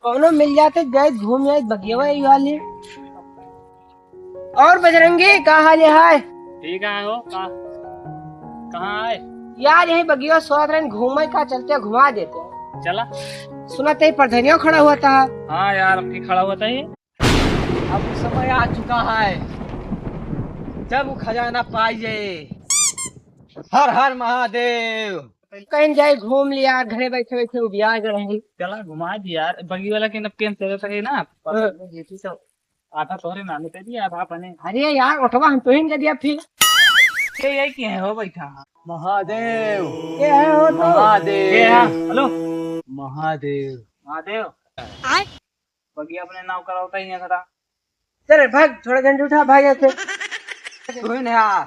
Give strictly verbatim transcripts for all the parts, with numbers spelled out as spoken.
कौनो मिल जाते, जाए घूम आए, बगियवा ही वाली। और बजरंगी, का हाल है? ठीक है हो, का, कहाँ आए? यार, यही बगिया सोच रहे हैं, घूमे का, चलते घुमा देते। चला। सुना ते परधनिया खड़ा हुआ था। हाँ यार, अब की खड़ा हुआ था ये। अब समय आ चुका है, जब वो खजाना पाइए। हर हर महादेव। कहीं जाए घूम लिया, घरे बैठे बैठे उबिया गए हैं। चला घुमा दी यार, बगी वाला के नब के हम चले सके ना। हाँ। ये चीज तो आता तोहरे नामे पे दिया, अब आप बने। अरे यार, ओटवा हम तो ही दे दिया फिर। के यही के है हो बैठा? महादेव। के है हो तो? महादेव। के है? हेलो। महादेव। महादेव। आय? बगिया अपने नाव करावता ही नहीं खड़ा। चले भाग, थोड़ा जल्दी उठा भाग यहाँ से। कोई नहीं आ,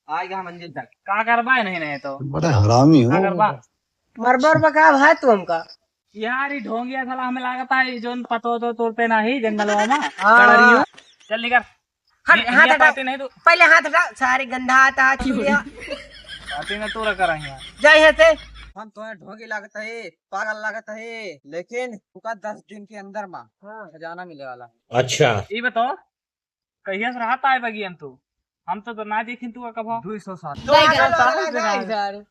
आएगा मंजिल तक। का करबा है नहीं, नहीं तो? बड़ा हरामी हो। का करबा? मरबा उरबा का भाई तू हमका? यार, ई ढोंगिया साला हमें लागत है, ई जोन पतो तो तोर पे नाही, जंगलवा में। हाँ। कड़रियो। चल निकर। हट, ये, हाथ ये हटा। पाती नहीं तू। पहले हाथ हटा, सारे गंदा हाथ, हाथ छू लिया। पाती नहीं तोरा करा यहाँ। जा यहाँ से। हम तुम्हें ढोंगी लागत है, पागल लागत है, लेकिन तुका दस दिन के अंदर में हाँ। खजाना मिले वाला है। अच्छा। ये बताओ, कहिया से रहत आए बगियन तू? हम तो, तो ना देखिन तू कभो। दो सौ साल। दो सौ साल हो गए यार।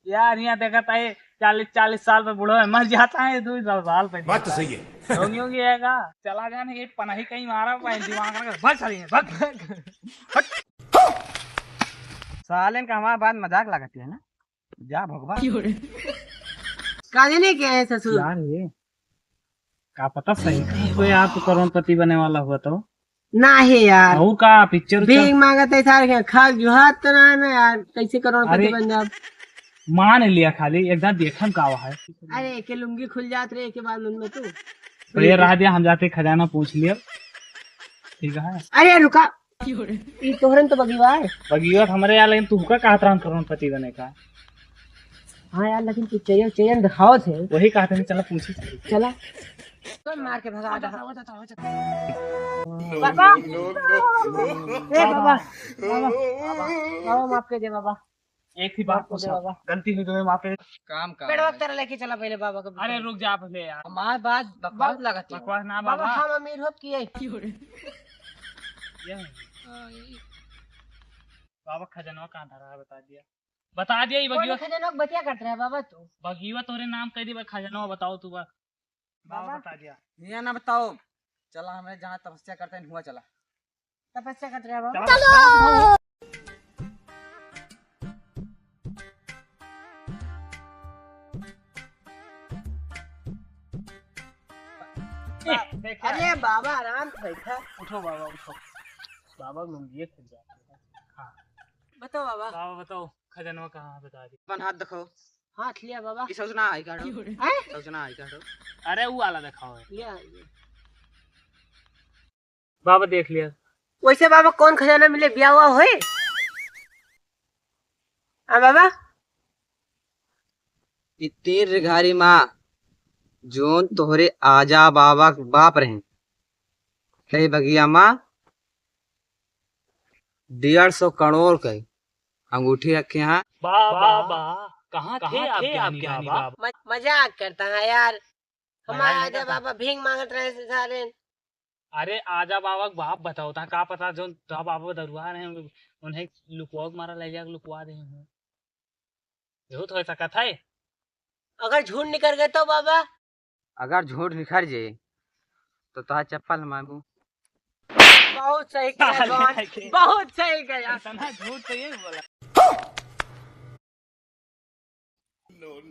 यार, यहाँ देखत है, चालीस, चालीस साल पे बूढ़ो है, मर जाता है, दो सौ साल पे बात तो जीता है। सही है। ढोंगी होंगी है का? चला जाने, एक पनाही कहीं मारा, भाई, दिमाग में भग साली है, भग। हट। सालेन का हमारा बात मजाक लागत है ना? जा भगवा। काहे नहीं के है ससुर? यार ये का पता सही कोई आप करोड़पति बने वाला हुआ तो। ना है यार। और का पिक्चर उक्चर? भीख मांगत है सारे के, खा जुहात तो ना है ना यार, कैसे करोड़पति अरे, बन जाब? मान लिया खाली, एक दांत देखम का है। अरे, के लुंगी खुल जात रहे, के बाद उनमें तू। तो ये रह दिया, हम जाते खजाना पूछ लिया। ठीक है। अरे, रुका। ई तोहरन तो बगिवा है। बगिवा तो हमरे यार, लेकिन तू का कहत रहन करोड़पति बने का? हाँ यार, लेकिन तू चैन, चैन दिखाओ थे। वही कहते हैं, चला पूछी। चला। तो मार के भगा दे। बाबा। ए बाबा, बाबा, बाबा, माफ कर दे बाबा। एक ही बात माफ कर दे पूछा, बाबा। गलती हुई तो मैं माफ कर। काम का पेड़वा है? तरह लेके चला पहले बाबा को। अरे रुक जा पहले यार। हमार बात बकवास बाबा, लगत है। बकवास ना बाबा, बाबा। हम अमीर होत किए। ये है। हाँ, यही। बाबा खजनवा कहाँ धरा है, बता दिया। बता दिया, ये कौन बगियो। खजनवा बतिया करत रहे बाबा तू? बगियो तोरे नाम कह दी, बस खजनवा बताओ तू बस। बाबा बाबा। बता दिया। हियाँ ना बताओ, चला हमें जहाँ तपस्या करते हैं, हुआ चला। तपस्या करते रहे बाबा। चला। चलो। ए, देख, अरे बाबा, आराम से बैठा। उठो बाबा, उठो। बाबा लुंगिए खुल जाता है। हाँ। बताओ बाबा। बाबा बताओ, खजनवा कहाँ है, बता दे। अपन हाथ दिखाओ। हाथ लिया बाबा। ई सोचना है काटो। हैं? सोचना है काटो। अरे वो वाला दिखाओ है। लिया, लिया। बाबा देख लिया। वैसे बाबा कौन खजाना मिले, ब्याह हुआ होए? आ बाबा? ई तीन रिघारी माँ, जोन तोहरे आजा बाबा के बाप रहे, कई बगिया माँ डेढ़ सौ करोड़ के अंगूठी रखे हैं। बाबा, कहाँ थे आप ज्ञानी बाबा? म-, मजाक करता है यार। हमारा मजाक नहीं आजा करता। बाबा भीख मांगत रहे से सारे। अरे आजा बाबा के बाप बताओ था, का पता जो ता बाबा दरुआ रहे, उन्हें लुकवा के मारा ले जाके लुकवा दे हूँ। झूठ हो सकत है। अगर झूठ निकल गए तो बाबा? अगर झूठ निकल जाए तो तोहार चप्पल मांगू। बहुत सही कहा साले भगवान, के। बहुत सही कहा। इतना झूठ तो ये बोला।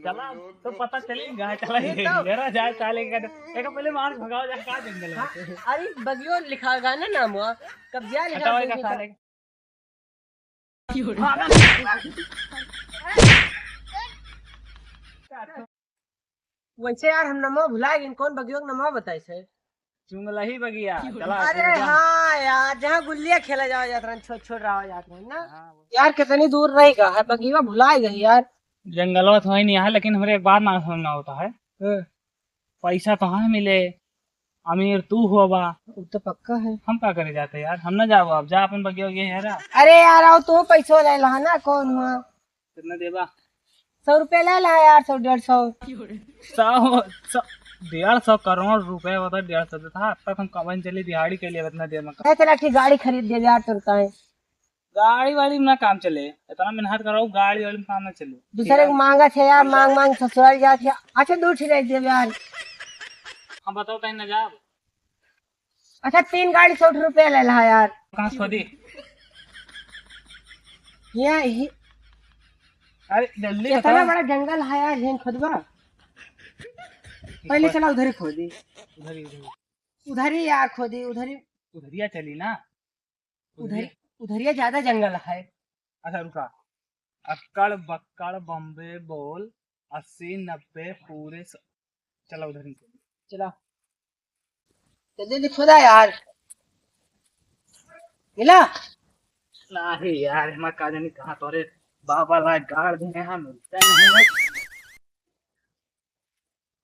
चला, तो पता चली, गाय चला ये तो। मेरा जाए चाले का, एक पहले मार भगाओ जा, का जंगल में। हाँ, अरे बगियो लिखा गाना नाम हुआ, कब्जा लिखा हटाओ जंगल का का। साले। वैसे यार हम नमो भुला गए, कौन बगियो के नमो बताइस है? चुंगलही बगिया, चला, अरे चला। हाँ यार, जहाँ गुल्लिया खेला जावा जात रहन, छोट छोट रहा जात रहन ना। हाँ, वो यार कितनी दूर रही गा है बगिया, भुला गई यार। जंगलवा तो है नहीं है, लेकिन हमरे एक बात ना समझ में होता है। हाँ। पैसा तो हाँ मिले, अमीर तू हुआ बा। वो तो पक्का है। हम का करे जाते यार, हम ना जाओ, अब जा अपन बगिया उगिया हेरा। अरे यार, आओ तो पैसो ले ला ना, कौन हुआ? कितना देबा? सौ रुपया ले ला यार, सौ डेढ़ सौ। सौ, सौ, डेढ़ सौ करोड़ रुपए होता, डेढ़ सौ देता। अब तक हम कमाई चली दिहाड़ी के लिए इतना देर में। ए, चला ठीक गाड़ी खरीद दे यार, तुरता है। गाड़ी वाड़ी में ना काम चले, इतना मेहनत करो, गाड़ी वाड़ी में काम ना चले। दूसरे को मांगा थे यार, मांग मांग ससुराल जात है। अच्छा, दो ठे रख दे यार। हम बताओ, कहीं ना जाओ। अच्छा, तीन गाड़ी सौ रुपया ले ला यार। कहाँ से खोदी? यहाँ ही। अरे जल्दी इतना बताओ। बड़ा जंगल है यार, हिन खोदबा। पहले चला उधर ही खोदी। उधर ही, उधर ही। उधर ही यार खोदी, उधर ही। उधरिया चली ना। उधर, उधरिया। उधरिया ज्यादा जंगल है। अच्छा रुका, अक्कड़ बक्कड़ बम्बे बोल, अस्सी नब्बे पूरे स-, चला उधर ही। चला। जल्दी जल्दी खोदा यार। मिला? नहीं यार, हमार का जानी कहाँ तोरे बाबा ला गाड़ दे, यहाँ मिलता नहीं है।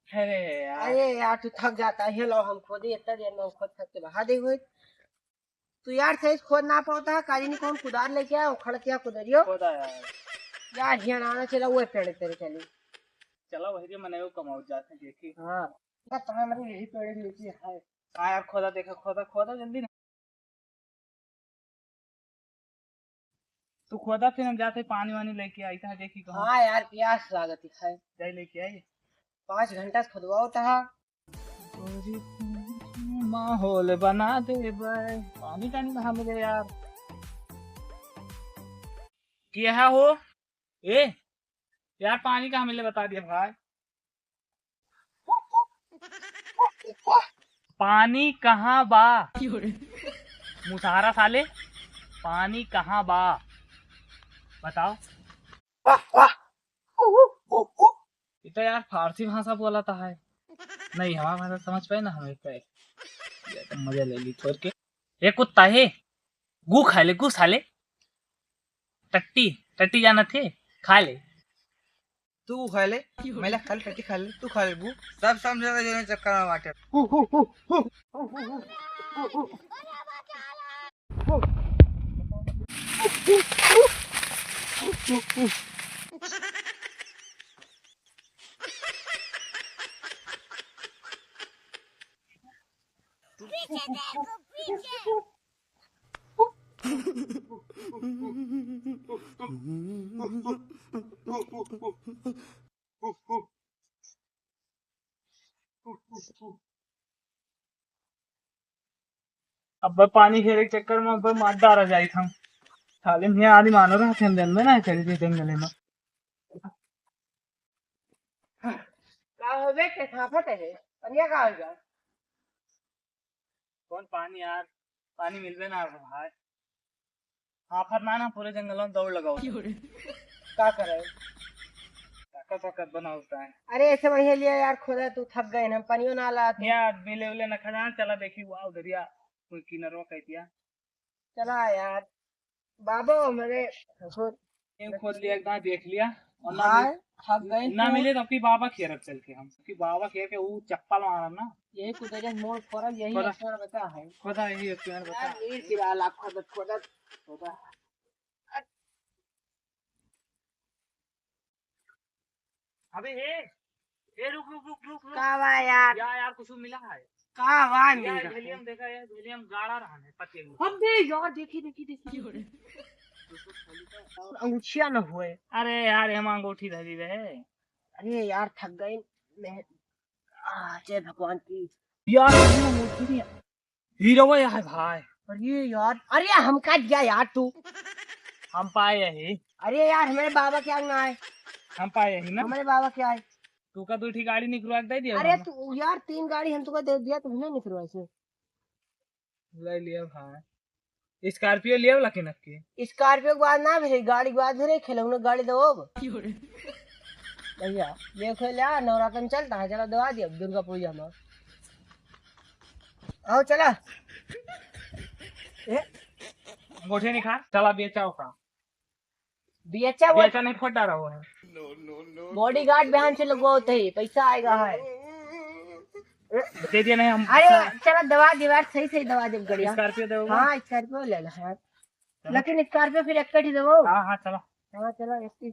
अरे यार। अरे यार, तू थक जाता है। ये लो, हम खोदे इतना देर में, हम खोद थक के बहा दे हुए। तू यार सही से खोद ना पावता है, काजी नहीं कौन कुदार लेके आया, उखड़ के कुदरियो। खोदा यार। यार, हियाँ आना चला, वो पेड़ तेरे चली। चला वही के मने वो कमाओ जाते हैं, देखी। हाँ। बस हमारे यही पेड़ नीचे है। हाँ यार, खोदा देखा, खोदा, खोदा जल्दी ना। तू खोदा, फिर हम जाते पानी वानी लेके आई था, देखी कहूँ। हाँ यार, प्यास लागत है। जाई लेके आई। पाँच घंटा से खुदवाओ था। माहौल बना दे बे। पानी का नहीं मिले यार। क्या हो? ए यार, पानी कहाँ मिले, बता दिया भाई। पानी कहाँ बा? मुसहरा साले, पानी कहाँ बा? बताओ। ये तो यार फारसी भाषा बोला था है। नहीं, हमारा भाषा समझ पाए ना, हमें पे। ये तो मजा ले ली छोड़ के। ये कुत्ता है, गू खा ले, गू साले। टट्टी, टट्टी जाना थे, खा ले। तू खा ले, मैं ला खा ले, टट्टी खा ले, तू खा ले गू। सब समझे तो जो चक्कर में बाटे। पीछे देखो, पीछे। अब पानी घेरे के चक्कर में अब मार डारा जाई था। साले में आदमी मानो रहते हैं दिन में ना, चली थी जंगले में। का होबे के हाफत है? अरे का होगा? कौन पानी यार, पानी मिलबे ना रहा भाई। हाफत ना ना, पूरे जंगल में दौड़ लगाओ। क्यों रे? का करे? ताकत ताकत बनाओ होता है। अरे ऐसे वही लिया यार, खोदा तू थक गए हम, पानियो ना ला। यार मिले उले ना खजान, चला देखी वाह उधरिया कोई किनरवा कह दिया। चला यार, बाबा हमरे ससुर। यूं खोद लिया, एक दांत देख लिया और ना हाँ, मिल-, थक गए ना तो। मिले तो आपकी बाबा खेरत चल के हम, कि बाबा खेर के वो चप्पल मारा ना। यही कुदरिया मोड़ फोड़ा, यही खोदा। एक्सपेरिमेंट बता है। खोदा, यही एक्सपेरिमेंंट बता। यार, नीर गिरा ला, खोदत, खोदत, खोदा। अबे ए, ए रुक, रुक, रुक, रुक, रुक। का बा यार? या यार, कुछ मिला है? का बा यार, मिला? हेलियम देखा है, हेलियम गाड़ा रहा है, पत्ते में। अबे यार, देखी, देखी, देखी। अंगूठिया न हुए। अरे यार, हम अंगूठी धरी रहे। अरे यार, थक गए मैं। आ, जय भगवान की। यार, ये अंगूठी नहीं है। हीरो है भाई। अरे यार, अरे हमका दिया यार तू। हम पाए यही। अरे यार, हमारे बाबा क्या ना आए। हम पाए यही ना। हमारे बाबा क्या आए। तू का दो ठी गाड़ी निकलवा के दे दिया अरे बाबा। तू यार, तीन गाड़ी हम तुका दे दिया, तुमने निकलवा से। ले लिया भाई। स्कॉर्पियो लिया वाला के नक्की। स्कॉर्पियो के बाद ना भेजे, गाड़ी के बाद भेजे, खिलौने गाड़ी दो अब। भैया, देखो ले, नवरातन चलता है, चला दवा दिया दुर्गा पूजा में। आओ चला। ए? गोठे नहीं खा, चला बेचा ओका। बेचा वो बेचा नहीं, फोड़ डाला हुआ है। बॉडीगार्ड बहन से लगवाते ही पैसा आएगा है। दे दिया नहीं हम। अरे चला दवा दे यार, सही सही दवा दे गड़िया। स्कॉर्पियो दे। हाँ, स्कॉर्पियो ले ला है। चलो। लेकिन स्कॉर्पियो फिर एक कटी देवो। हाँ, हाँ, चलो। हाँ, चलो, एक कटी।